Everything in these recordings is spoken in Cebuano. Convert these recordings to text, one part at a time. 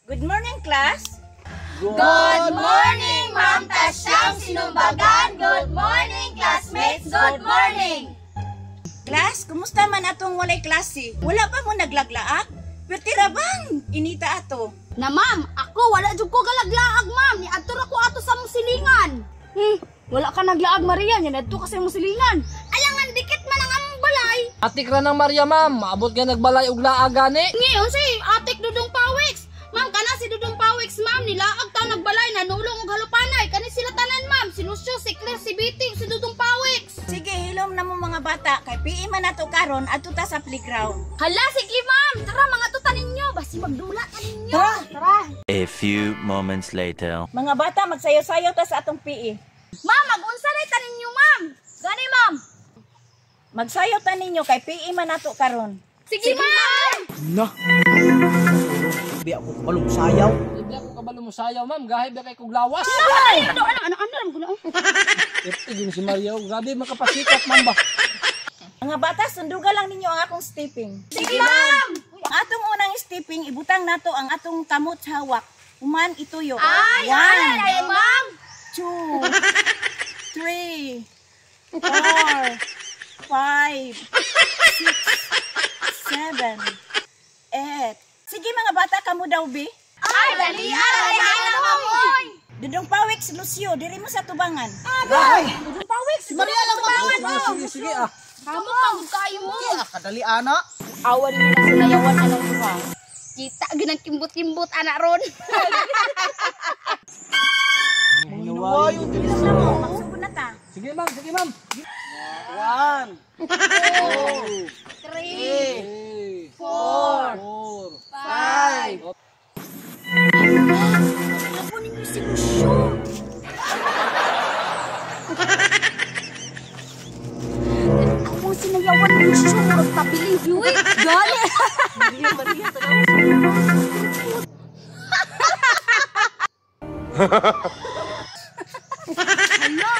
Good morning, class. Good morning, Ma'am Tasyang Sinumbagan. Good morning, classmates. Good morning. Class, kumusta man atong walay klase? Wala pa mo naglaglaag? Pero bang inita ato? Na ma'am, ako wala jud ko galaglaag, ma'am. Niadto ra ko ato sa musilingan. Wala ka naglaag, Maria, nya nadto ka sa imong silingan. Alangan dikit man ang among balay. Atik ra ng Maria, ma'am. Maabot nga nagbalay og laag gani. Ngayon si Atik Dudong Pawiks. Ma'am, kana si Dudong Pawiks, ma'am, nilaag ta nagbalay nanulong og halupanay. Kani sila tanan, ma'am. Si Lucio, si Claire, si Biting, si Dudong Pawiks. Sige, hilom na mo mga bata kay PE man nato karon adto ta sa playground. Hala, sige ma'am. Tara mga tuta ninyo, basi magdula ta ninyo. Tara. Tara. A few moments later. Mga bata, magsayaw-sayaw ta sa atong PE. Ma'am, mag-unsa na ta ninyo, ma'am. Gani, ma'am. Magsayaw ta ninyo kay PE man nato karon. Sige, ma'am. Na. Bi ako kabalong sayaw. Hindi ako kabalo mo sayaw, ma'am. Gahi ba kay kog lawas? Ay, ano ano ano ano ano ano. Ipti gyud si Maria. Oh. Grabe makapasikat, ma'am ba. Mga bata, sunduga lang ninyo ang akong stepping. Sige, ma'am. Ang atong unang stepping, ibutang nato ang atong kamot sa hawak. Human ituyo. Ay, One, ay, ma'am. two, three, four, five, six, seven, eight. Sige mga bata, kamo daw bi. Ay, dali, ay, ay, ma'am, oy. Dudong Pawiks, Lucio, diri mo sa tubangan. Ay! Dudong Pawiks. Si Maria lang ma'am. Sige, sige ah. Kamo pang kayo mo. Ah, kadali ana. Awa ninyo na sinayawan anong duha. Kita ginang kimbot-kimbot anak ron. Hinuwayo. Hilom na mo, magsugod na ta. Sige, ma'am. Sige, ma'am. One, 3, Three, 4, four, 5. Ako ninyo si Lucio. Ako sinayawan ni Lucio. Murag tabiling hiwi. Gali. Hala.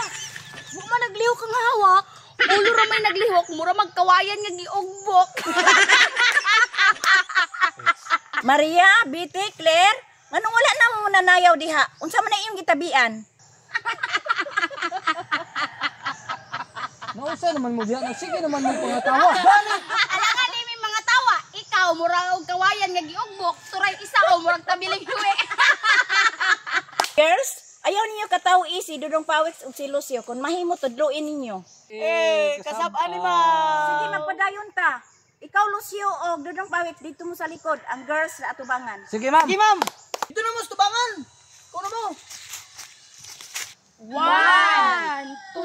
Wa man naglihok ang hawak. Ulo ra may naglihok. Mura magkawayan nga giugbok. Maria, Biti, Claire, nganong wala na mo nanayaw diha? Unsa man na iyong gitabian? Nausa naman mo diha. Sige naman mo pangatawa. Alangan ni may mga tawa. Ikaw mura og kawayan nga giugbok. Turay isa o murag tabiling hiwi. Girls, ayaw ninyo kataw easy Dudong Pawiks ug si Lucio kung mahimo tudluin ninyo. Eh, kasab-an ni ma'am. Sige, magpadayon ta. Ikaw Lucio og Dudong Pawiks dito mo sa likod, ang girls sa atubangan. Sige, ma'am. Sige ma'am. Dito na mo sa tubangan. Kuno mo. 1, 2,